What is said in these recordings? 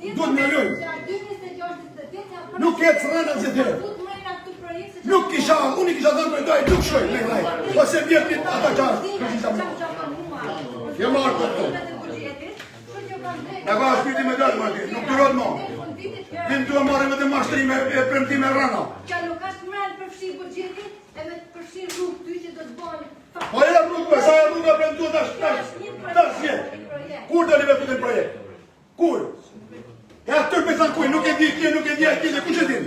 Duhet me lujt. Nuk e të rëna gjithherë. Nuk kisha, unë i kisha dhënë për dojë, nuk shkoj me graj. Ose vjetë ata qarë, nuk kisha më. Jo marrë për to. Na ka shpirti me dalë, Marti, nuk durohet më. Ne më duhet marrë vetëm mashtrime e premtime rrena. Që nuk është mrena përfshi buxhetin, e me të përfshi rrugë ty që do të bëhen Po e rrugë, pa sa e rrugë premtuar tash, tash, tash vjet. Kur do të futin projekt? Kur? Ja tërë me thanë kuj, nuk e di kjo, nuk e di ai tjetër, kush e di?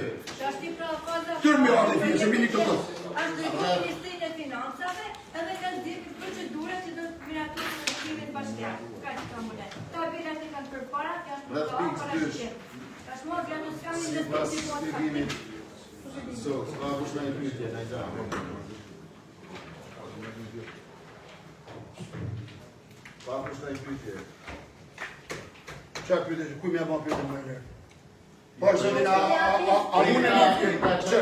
Tërë me ardhi fije, se mini këtë kohë. Është drejtuar Ministrinë e Financave edhe ka nxjerrë procedura që do të miratohen në Këshillin Bashkiak. Kaq kam unë. Tabelat e kanë përpara, janë për parashikim. Tashmë vjen në s'kam investim po shpjegimit. So, s'ka kush në një pyetje, në gjë. Pa kush në një pyetje. Qa pyetje, kuj më bën pyetje më herë? Po zotin a a a a mund e më Që?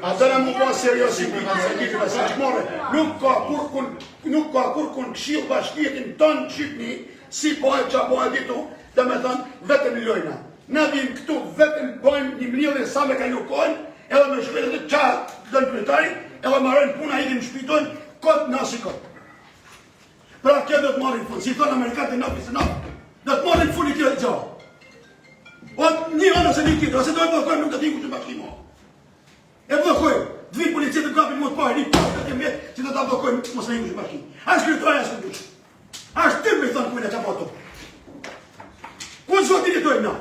A do na më bë serioz si pyetje, se pyetje pas është more. Nuk ka kur kun nuk ka kur kun këshill bashkie në tonë Shqipni, si po e qa po e ditu, do me thënë vetëm lojna. Na vim këtu vetëm bëjmë një mlidhje sa me kalu kohën, edhe me shkojnë edhe qa do në kryetari, edhe marrojnë puna, ikim në shtëpi tonë, kot na si kot. Pra kjo do të marrin fund, si thonë amerikanët enough is enough. Do të marrin fund kjo gjë. O një anë ose një tjetër, ose do e bllokojmë, nuk do të iku të bashki mo. E bllokojmë, të vinë policitë të kapin më të parë, një pas të vjet që do ta bllokojmë, mos na iku të bashki. As kryetari as kush. As ty me thonë kujna çfarë po. Ku zoti jetojmë na?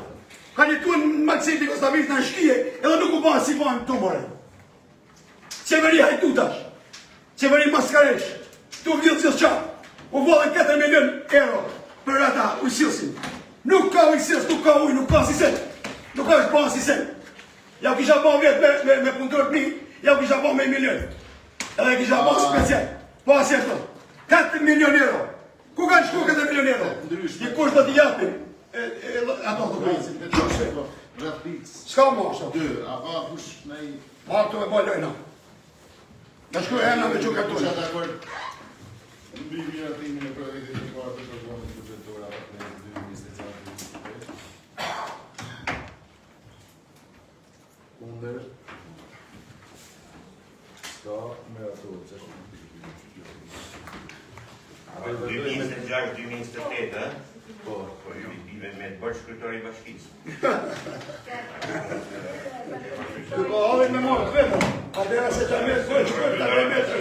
Ka jetuar në Malësi të Kostavisë në shkije, edhe nuk u bën si bën këtu more. Qeveri hajdutash, qeveri maskaresh, tu vjedh gjithçka, u vodhën 4 milion euro për ata ujësjellësin. Nuk ka ujësjellës, nuk ka ujë, nuk ka sistem. Nuk ka është ba sistem. Ja u kisha ba vetë me, me, me punëtor të mi, ja u kisha ba me milion. Edhe kisha ba special. Po asë e 4 milion euro. Ku kanë shku 4 milion euro? Dikush do t'i japin e, e, ato të bëjnë. Shumë shpejt. Rreth pikës. S'ka më ashtu. Dy, a ka kush në i Ma këtu me bo lojna. Me shku emna me që kartonë. Kush dakord mbi miratimin e projektit të parë të programit buxhetor afatmesëm 2026-2028? Kundër? S'ka miratohet, që është 2026-2028, ë? Po. Po ju i bive me të bërë kryetari i bashkisë. Ku ka hallin me marrë vetëm. A dera se ta me bëj, shkoj ta me të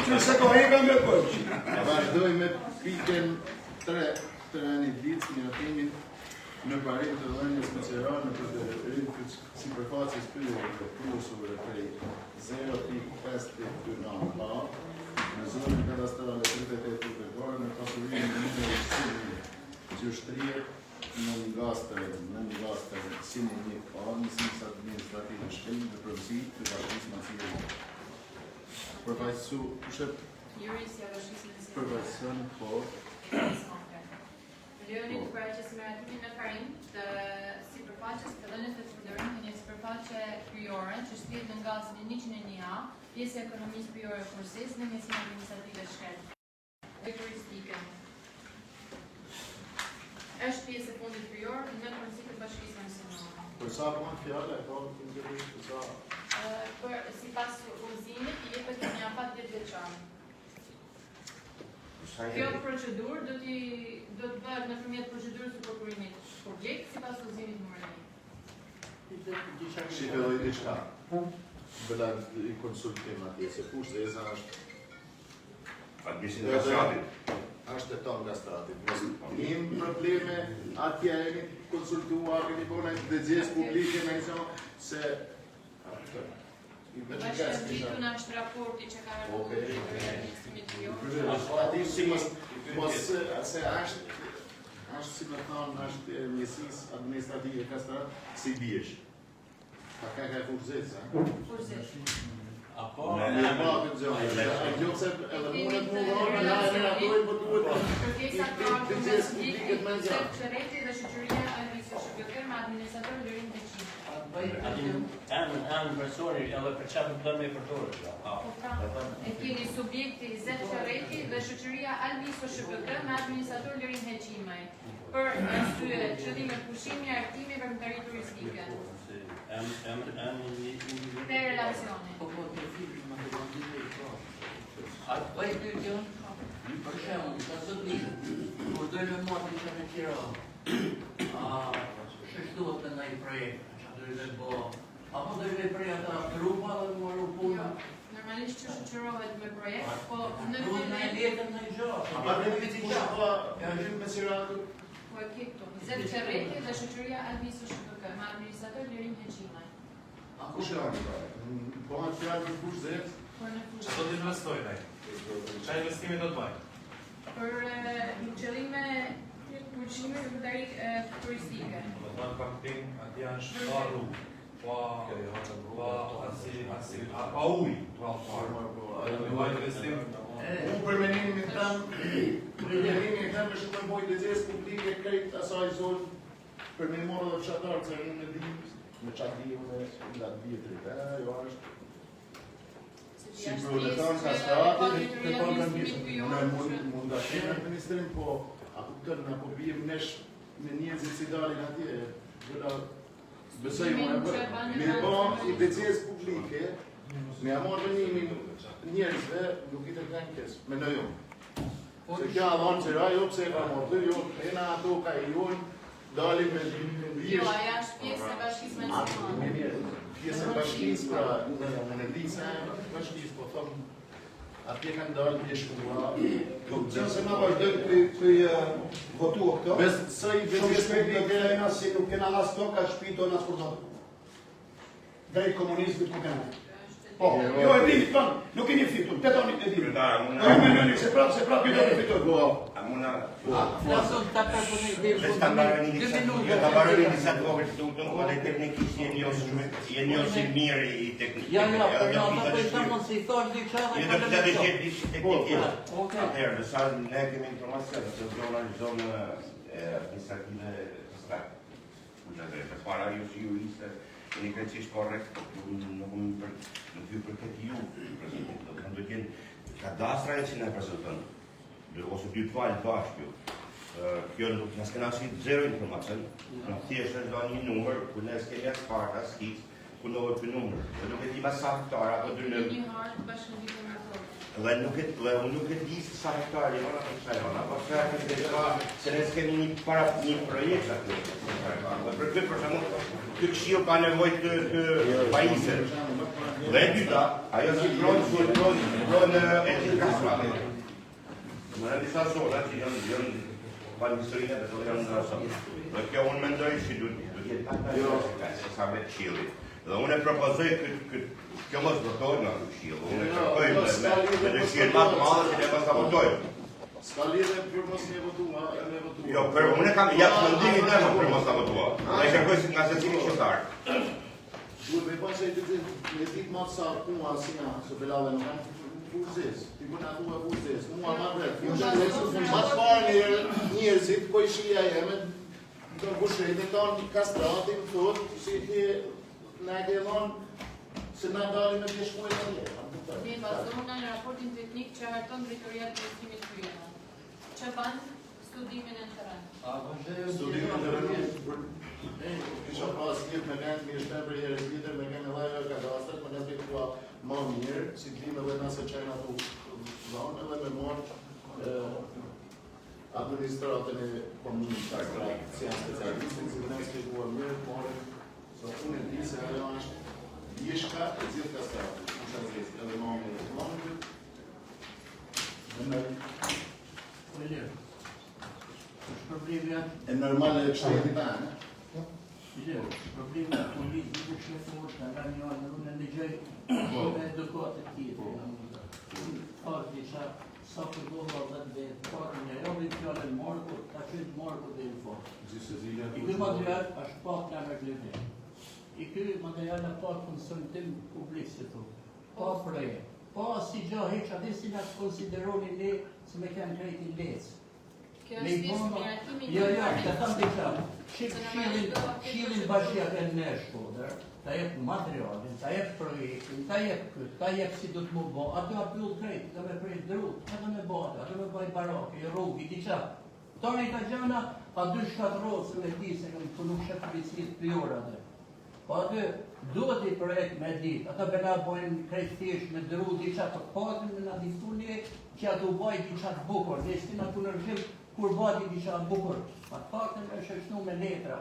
Që se ka heka me bëj. Vazhdoj me pikën 3 të rendit ditës miratimin në parim të dhënies me qera në përdorim të sipërfaqes pyjore të kullosur prej 0.529 ha në zonën kadastrale 38 Rrugë në pasurinë e numrit 101 që shtrihet në Ngastër, në Ngastër, 101 A, njësisë administrative Shkelm në pronësi të Bashkisë Malësi e Madhe. Përfaqësu, kush e Juristja e Bashkisë Malësi. përfaqëson, po, Më lejoni të paraqes miratimin në parim të sipërfaqes të dhënies të përdorim të një sipërfaqe pyjore që shtrihet në ngastrën 101A, pjesë e ekonomisë pyjore Fushë-Zezë në njësinë administrative Shkelm. Dhe turistike. Është pjesë e fondit pyjor në pronësi të Bashkisë Malësi e Madhe. Për sa po fjala, e po, për sa Ë, Për sipas udhëzimit i jepet një afat 10 vjeçar. Kjo procedurë do t'i do të bëhet nëpërmjet procedurës së prokurimit publik sipas udhëzimit numër 1. Shi filloj diçka. Bëla i konsultim atje, se kush zeza është Fatmirësi nga Kastratit. është e tonë Kastratit. Mos kemi probleme, atje jemi konsultuar, kemi bërë një dëgjesë publike me një se a kuptoj. I veç i Bashkë kas kisha. ngjitur është raporti që ka hartuar Okej. drejtoria e administrimit pyjor. Aty si mos mos se është është si më thonë, është e njësisë administrative Kastrat, si biesh. Pa ka ka fushë a? Fushë-Zezë. A ka Ne e pa këtë gjë. Jo pse edhe mundet mu dhënë, na e miratojmë, po duhet Kërkesa ka ardhur nga dëgjesë subjekti publike të mendja. Zef Qereti dhe shoqëria Alviso SHBK me administrator Lirim Beqiri. Aty emrin, emrin personi edhe për çfarë do me përdorë. Po pra, e keni subjekti Zef Qereti dhe shoqëria Alviso SHBK me administrator Lirim Heqimaj. Për arsye qëllime pushimi, argëtimi, veprimtari turistike. Te relacioni. Po, po, të filmi, më të vëndit e i po. A të bëj pyetje? Për shembull, ta zotni, kur do me marrë diçka me qira, a ç'është duhet të ndaj projekt, çfarë do të bë? Apo do të prej ata trupa dhe më marru punë? Jo, normalisht që shoqërohet me projekt, po në Duhet në fillim letër në gjë. A pa dhe viti kush ka janë me qira këtu? po e ke këtu. Zef Çerreti dhe shoqëria Alvis SHKK, me administrator Lirim Heqimaj. A Kush e ka? Po atë fjalë për kush zet? Por në Që fushë do të investojnë ai? Qa investimi do të bëjnë? për e, qëllime pushimi dhe veprimtari e, turistike. Do të thënë kamping atje është pa rrugë, pa pa asi asi a, pa ujë, pa pa. Do të bëjnë investim. Unë për menimin tem, për menimin tem është të mboj dëgjesë publike krejt asaj zonë për me marrë edhe fshatar se unë e di, me qa di unë nga të vjetrit, e, jo është Se si është proletar pjesë nga që strati, ka të drejtoria tonë kanë administrimit pjesë. pyjor Ne mund që- mund ta kemi administrim, po a kupton, na po bijem nesh me njerëzit si dalin atje, do besoj unë, Studimin që bën me në ba atë- i dëgjesë publike, me ja marrë vendimin njerëzve, nuk i të kanë kes, mendoj unë. Se kjo a dhonë qira, jo pse e ka marrë ty, jo, e na ato ka i jonë, dalim me me Jo, vjesht. aja është pjesë e bashkisë A, Malësimane. mirë, mirë, pjesë e bashkisë, pra, unë unë e di se e bashkisë, po thom, atje kanë dalë bjeshkua. Po nëse na vazhdojmë të të votua këto. Besoj Shumë dëgjesë shpejt do publike, kthehena si nuk kena as toka, shtëpi tonë as kurdo. Drejt komunizmit ku kena. Po, jo e di, thon, nuk keni fitu, te toni e di. Kryetar, a mund Po ju mendoni se prapë se prapë ju do të fitoj. po, a mund Flasun ta përpunoj deri Veç ta mbaroni dy disa, minuta. jo ta mbaroni disa të vogël këtu, do të thotë teknikisht jeni jo shumë, jeni jo si mirë i teknikë. Ja, ja, Edhe për do ata kisha po i dëshirë. thamë se i thash diçka dhe Jo do kalon kisha në dëshirë diçka teknikisht. Okej. Atëherë, në sa ne kemi informacion se zona është zonë e, administrative abstrakte. Kush e drejtë? Para ju si juriste jeni krejtësisht korrekt, po ju nuk më për, nuk ju përket ju prezentim. Do të thënë do të jenë kadastra e që na prezanton. Do ose dy palë bashkë ju. Ë, Kjo nuk na s'kena asnjë zero informacion. Na thjesht është dhënë një numër ku ne s'kemi as hartë, as skic, ku ndodhet ky numër. Dhe nuk e di ma sa hektar apo dy Në një hartë bashkëngjitur me tokën. Dhe nuk e dhe unë nuk e di se sa hektar janë apo sa janë, apo sa e ka se ne s'kemi një para një projekt aty. Dhe për këtë për shembull, ky këshill ka nevojë të të pajiset. Dhe e dyta, ajo si pronë, si pronë, pronë e gjithë kastratit. Më në disa zona që janë janë pa historinë e besoj janë nga sot. Dhe kjo unë mendoj që duhet duhet jetë pak më jo se sa vetë këshilli. Dhe unë e propozoj këtë këtë kjo mos votohet nga ky këshill. Unë e Jo, kërkoj jo, me s'ka me, lidhje me mos dëshirë më të madhe që ne mos ta votojmë. s'ka lidhje për mos me votua, me votua. Jo, për unë kam jap mendimin tim për mos ta votua. Dhe e kërkoj si nga secili shqiptar. Duhet me pas e ditë, me ditë ma sa puna si na, se belave nuk kanë furzes. Ti po na thua furzes, mua ma vret. Furzes, ma të parë njerëzit, po i shia jeme, do kushëritin tonë, kastratin, thot, si ti na e ke dhonë, se na dalim me pjeshkuaj atje. a më kupton? Ne bazohuna në raportin teknik që harton drejtoria e administrimit pyjeve, që bën studimin e terren. A vazhdoj Studimin e terrenit, për kisha pas gjithë me vend, mirë shtem për herë tjetër, me kenë edhe ajo kadastrat, më ne s'kua më mirë, si të vimë edhe nëse çajna ato dhonë, edhe me marr e, administratën e komunës kastrat, si janë specialistin, si ne s'kua mirë, marrim, so unë e di se ajo është bjeshka e gjithë kastratit, kusha zezë, edhe më mirë, më mirë. Mendoj, Po lirë. Është problemi atë, e normale e shtetit tanë. lirë, problemi atë unë nuk e shoh fort, nga një anë unë e dëgjoj shumë edukatë të tjerë. Ka diçka sa përdova 10 vetë, ka një jam fjalën Marku, ta qyt Marku deri në fund. Gjithsesi I ky material është pa plan rregullim. I ky material është pa konsultim publik si thu. Pa projekt, pa si gjë hiç atë si na konsideroni ne se me kanë krejt i lecë. Kjo Me është i thjesht bona- miratimi Jo, i jo, të them diçka. Shik Se këshillin, normalisht do ketë këshillin procedurë. bashkiak e në Shkodër, ta jep materialin, ta jep projektin, ta jep këtë, ta jep si do të më bë, aty a pyll krejt, do me prej dru, edhe me bë, aty me bëj barake, i rrugë, i diçka. Tani këta gjëna Pa dy shkatërrohet se me di se kam punu shef policie pyjore aty. Po aty duhet i projekt me dit, ata bela bojnë krejt thjesht me dru diçka të patën me na diktu ne që ato baj diçka të bukur, ne s'kena kundërshtim kur bëhet diçka të bukur, pa të paktën është shkru me letra.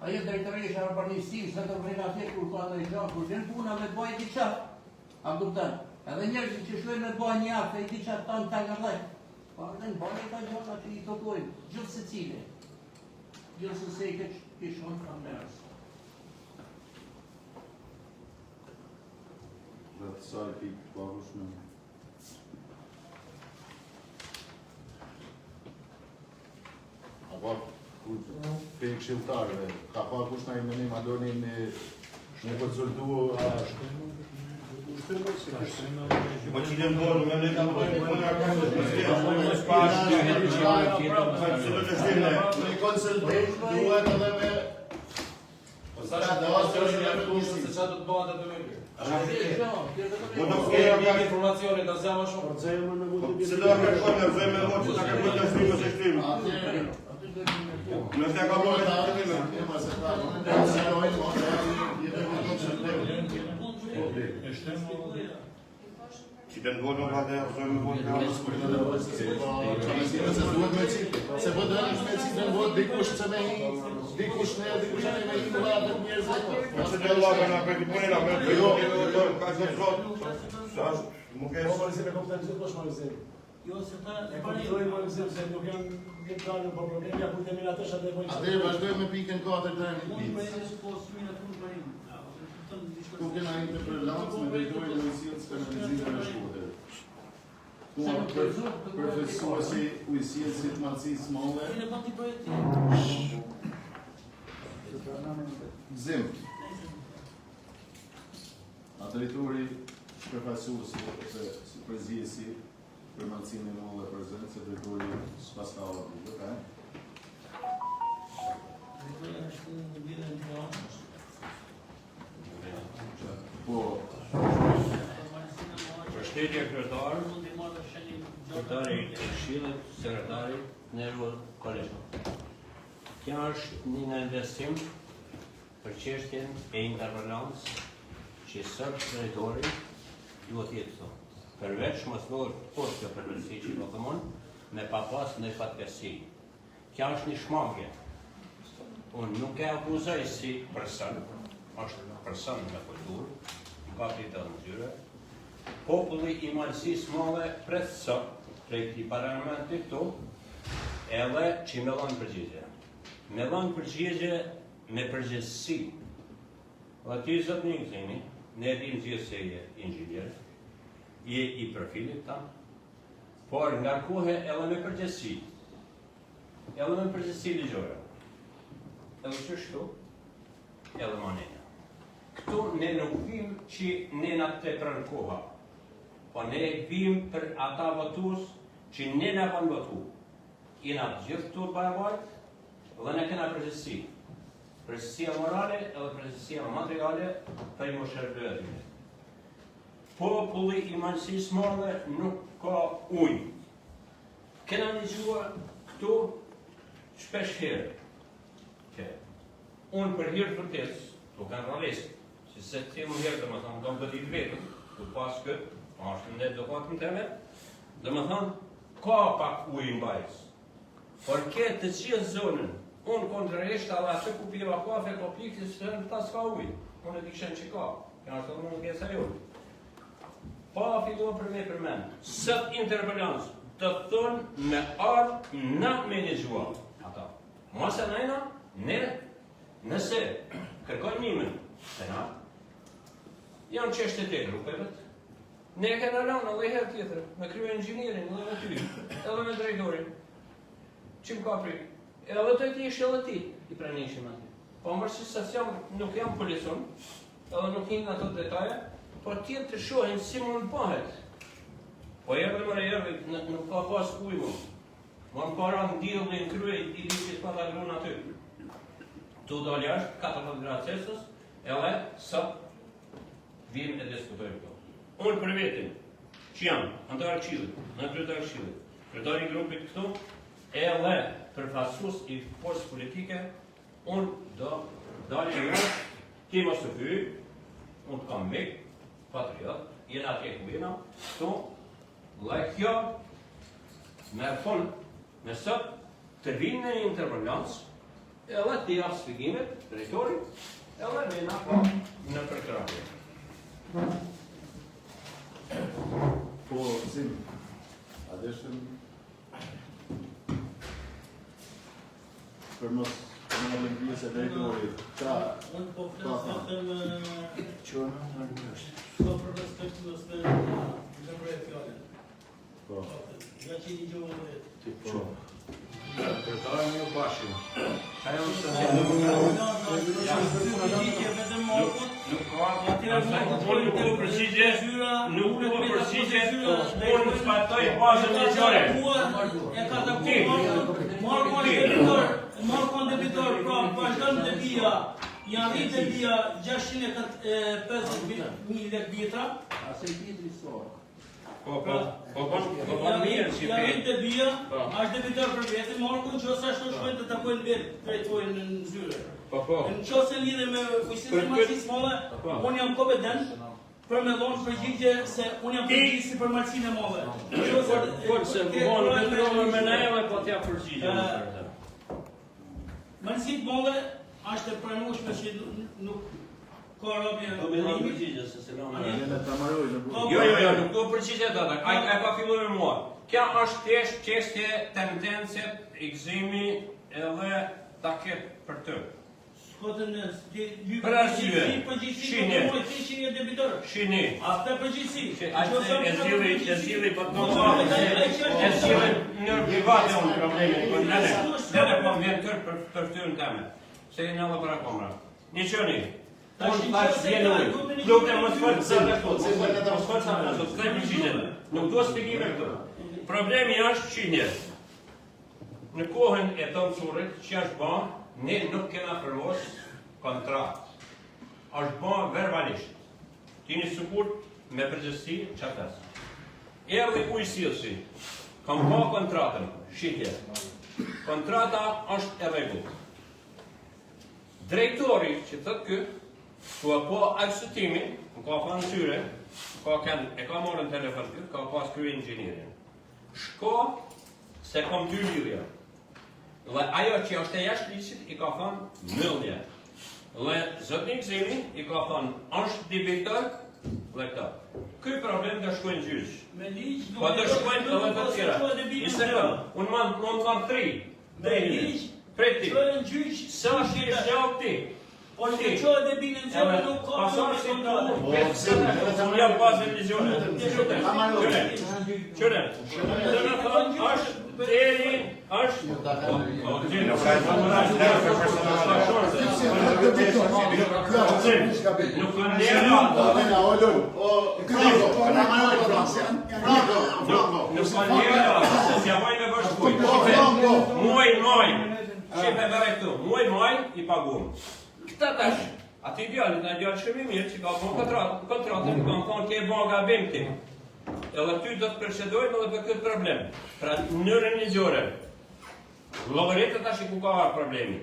Ajo drejtoresha e urbanistikës vetëm rrin atje kur ka ndonjë gjë, kur vjen puna me baj diçka. A kupton? Edhe njerëzit që shkojnë me baj një akt, ai diçka tan ta ngardhaj. Po ardhen bajnë ka gjëra që i tokojnë, gjithë secili. Gjithë se se i keq kishon ka njerëz. Rreth saj pikë pa kush në A pa ku pe këshilltarëve, ka pa kush na i menim, a doni me me konsultu, a Po që në bërë, në në në në në në konsultim duhet edhe me Po sa që do të thotë se çfarë do të bëhet aty me ky. Po do të kemi një informacione ta zë më shumë. Se do ta kërkojmë, ne zëmë me votë, ta kërkojmë të shtimë ose shtimë. Nëse ka bërë të shtimë. Si të ndodhë në vade, zëmë me votë. Se duhet me qitë, se po do me qitë në votë, dikush që me hi, dikush ne, dikush ne me hi, në atë njerëz ato. Po se të llaka na për punën na për. Jo, jo, ka të zot. Sa është, nuk e Po Malizim e kupton gjithë po Malizim. Jo, se ta E kuptoj Malizim se nuk janë nuk janë dalë po problemi ja kur të miratosh atë e bojnë. Atëherë vazhdojmë me pikën 4 të rendit Unë ditës. projekti po s'mirë aty parim. Ku kena interpelancë me drejtorin e ujësjellës kanalizimeve në Shkodër. Ku për, përfaqësuesi ujësjellësit Malësisë Madhe, Ti ne bën ti projekti. Gzim. A drejtori përfaqësuesi ose si përziesi për Malësinë e Madhe prezent se drejtori s'pas ka ardhur, duket, a? Drejtori është në mbledhjen e Tiranës. Po, Përshëndetje kryetar, Mund të marrë shenjë kryetari i Këshillit, sekretari, nderuar kolegë. Kjo është një investim për çështjen e interpelancës që sot drejtori duhet të jetë këtu. Përveç mos ndodh poshtë kjo përveçsi që po them unë, me pa pas në fatkeqësi. Kjo është një shmangje. Unë nuk e akuzoj si person, është person me kulturë, më ka pritë edhe në zyre. Populli i Malësisë Madhe pret sot prej këtij parlamenti këtu, edhe që me dhanë përgjigje. Me dhanë përgjigje me përgjegjësi. Dhe ti zotni Gëzimi, ne e dim gjithë se je inxhinier, je i profilit tanë, por ngarkohe edhe me përgjegjësi, edhe me përgjegjësi ligjore. Edhe qështu, edhe ma nene. Këtu ne nuk vim që ne na të tepron koha, po ne vim për ata votues që ne na kanë votu. Jena të gjithë këtu barabartë dhe ne kena përgjegjësi. Përgjegjësia morale edhe përgjegjësia materiale për i më shërby atyre. Populli i Malësisë Madhe nuk ka ujë. Kena dëgjuar këtu shpesh herë që unë për hir të vërtetës, tu kanë realist, si se të më herë, domethënë, do më bëdit vetën, tu pas këtë, ma është në edukatën teme, domethënë, ka pak ujë në bajës. Por ke të gjithë zonën, unë kontrarisht edhe aty ku piva kafe, ka pikë se në ta s'ka ujë. Unë e di kishen që ka, kjo është edhe mungesa jonë. Pa filluar për me përmend, sot interpelancë, të thonë me ardhë na me një gjua. Ata. Mos e nejna, ne, nëse kërkojnë nimën, se na, janë çështje të grupeve, ne e kena lanë edhe herë tjetër, me krye inxhinierin, edhe me ty, edhe me drejtorin, që më ka prit, edhe të ti ishe edhe ti, i pranishëm aty. Po më se se jam, nuk jam policon, edhe nuk hinë në ato detaje, por tjetë të shohin si mund bëhet. Po erdhi më erdhi, nuk ka pas ujë më. Më më para në dielli në krye i liqit pa ta grun aty. Tu dalë jashtë, 14 gradë Celsius, edhe sot vim e diskutojmë këto. Unë për vetin, që jam antar këshillit, në kryetar këshillit, kryetari i grupit këtu, edhe. përfaqësues i forcës politike, unë do dalim jashtë, ti mos të hyj, unë të kam mik, patriot, jena atje ku jena, këtu, dhe kjo merr fund me sot të vinë në një interpelancë, edhe të japë shpjegimet, drejtori, edhe ne na po në përkrahje. Po, Zim, a deshëm për mos për mos në pjesë e drejtorit, qa, Unë po flas vetëm që në në është. Po për respekt mos me ndërprer fjalën. Po. Nga që një gjuhë më Ti po. Kryetari më bashkë. Ajo është Përgjigje vetëm Markut. Nuk ka Unë nuk u përgjigje, nuk u përgjigje, unë zbatoj bazën ligjore. E ka takuar Markun, Marku është debitor, Marku është debitor, pra vazhdon debia, janë rritë debia 650.000 lekë vjetra. Po, po, po, po, po, po, mirë si Janë rritë debia, Po. është debitor për vete, Marku në qoftë se ashtu shkojnë të takojnë vetë drejtorin në zyrë. Po, po. Në qoftë se lidhe me ujësisë Për e Malësisë Madhe, Po. unë jam kompetent për me dhonë përgjigje se unë jam përgjegjësi për Malësinë e Madhe. Në qoftë se Po, se vonë detyrohem me neve, po t'ja përgjigje. Malësitë Madhe është e pranueshme që nuk ka robje. Do me dhënë përgjigje se se lëmë. Ne ta marroj në Po, Jo, jo, jo, nuk do përgjigje ata. Ai ai ka filluar me mua. Kjo është thjesht çështje tendence, gëzimi edhe ta ket për të. S'ka tendencë, ti lyp Për arsye, përgjegjësi, përgjegjësi, shihni. po ti që je debitor. Shihni. A të përgjegjësi. Që ai Qoftë se e zgjidhi, e zgjidhi po të Po, mos po, ai që është E zgjidhi në private unë problemin, po lëre. Lëre po më vjen tërë për për fytyrën teme. Se jeni edhe para kamera. Një qëni. Tash Unë në thash qoftë se vjen ka, ujë. duhet me një Lutem mos fol sa të ashtu. Zim, Mos fol sa të ashtu. S'ka përgjigje. Nuk dua shpjegime këtu. Problemi është qinje. Në kohën e Tom Currit, që është ba, ne nuk kena përvos kontratë. Është ba verbalisht. Ti një sigurt me përgjegjësi që flas. Erdhi ujësjellësi. Kam pa kontratën, shitje. Kontrata është e rregullt. Drejtori që thot ky, ku e po arsyetimin, më ka thënë syre, ka ken, e ka marrë në telefon ky, ka pas krye inxhinierin. Shko se kam dy lidhje. Dhe ajo që është e jashtë ligjit i ka thënë myllje. Dhe zotni Gëzimi i ka thënë është debitor dhe këto. Ky problem do shkojnë në gjyq. Me ligj nuk Po do shkojnë nuk edhe të do tjera. shkohet debiti Një në sekond, zero. unë marr unë marr tri. Me ligj Prej ti. Çohen në gjyq, Sa është i shjau ti? Po nuk e çohet debiti në zero, nuk ka Pasar më si kontratë. tu, unë jam bazë ligjore. Qyre, qyre. Do të thonë është deri është Po, po, gjeni. Nuk ka ndera. O, Lul, o, Franco, ta marroj, Franco. Franco, Franco. Nuk ka ndera, se s'ja bajnë me bashkuj. Po, Franco. Muaj, muaj. Shife bëre këtu, muaj, muaj, i paguam. Këta tash, aty djalit, ai djalë shumë i mirë që ka bën kontratë, kontratën, i kanë thonë ke bën gabim ti. Edhe ty do të procedojmë edhe për këtë problem. Pra në mënyrën ligjore. Llogaritë tash ku ka ardhur problemi.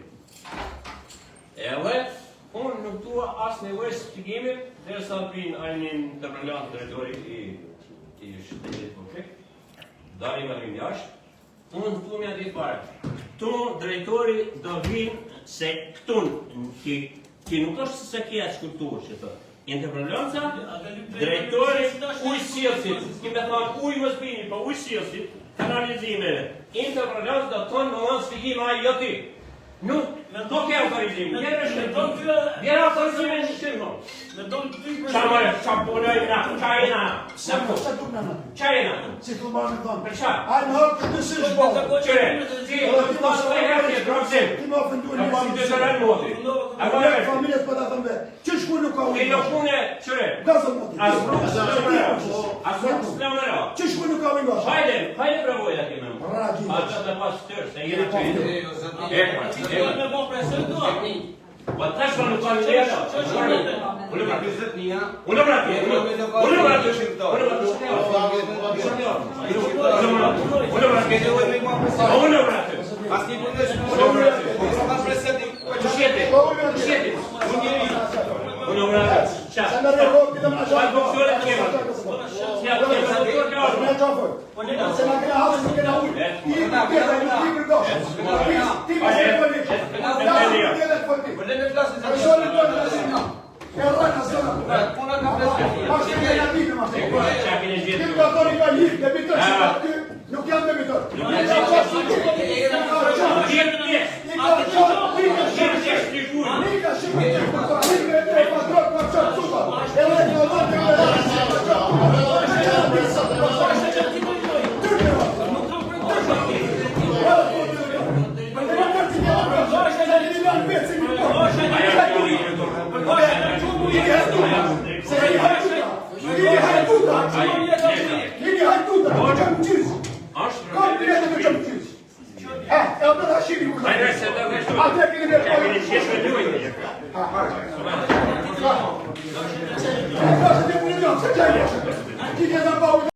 Edhe unë nuk dua as nevojë shpjegimi derisa të vinë ai një interpelant drejtori i i shtetit publik. Dalim aty jashtë. Unë këtu më ditë fare. Këtu drejtori do vinë se këtu n- ki, ki nuk është se ki atë kulturë që thot. Interpelanca, drejtori ujësjellësit, ki me thonë ujë mos pini, po ujësjellësit, kanalizimeve. Interpelanca do të thonë më dhënë shpjegim ai jo ti. Nuk, nuk ke autorizim. Vjen është Me don ty Vjen autorizimin në shqipë. Me don ty për Qa more, qa punoj na, qa jena, Sa po, sa duk na na. qa jena? Si thu marrë me thonë. Për qa? Ai më hap këtë si është bërë. Qyre, ti, pas të herë ti, drogzim. Ti më ofenduar Në pas të tërën moti. A A më vesh? Familjet po ta thënë vetë. Që shku nuk ka Ti ujë. nuk pune, qyre. Gazën moti. As rrugë s'lëmë ra. As rrugë s'lëmë ra. Që shku nuk ka ujë nga. Hajde, hajde provoj aty me mua. Ragi. Atë të pas tërë, se jena që E, pa, e, Me bon presion dua. Po tash po nuk ka ndera. Unë pra, unë pra, unë pra, unë pra, unë pra, unë pra. Pas një punë që Po ka presidenti. Kusheti. Kusheti. Unë njeri. Unë unë qa. Sa merr rrogë ti më Çfarë boksore të kemi? Ja, Ne çfarë? Se na kena hasur nuk kena ujë. Ti ti ti ti për gosh. Ti ti më se po ti. Ti edhe po ti. Po le të flasim sa. Profesori po të flasim na. E rraka zona. Puna ka presidenti. Pas të kena ditë më se. Çka keni gjetur? Ti ka thënë ka hip, debitor si ka ky, nuk jam debitor. Nuk jam Atë e keni bërë.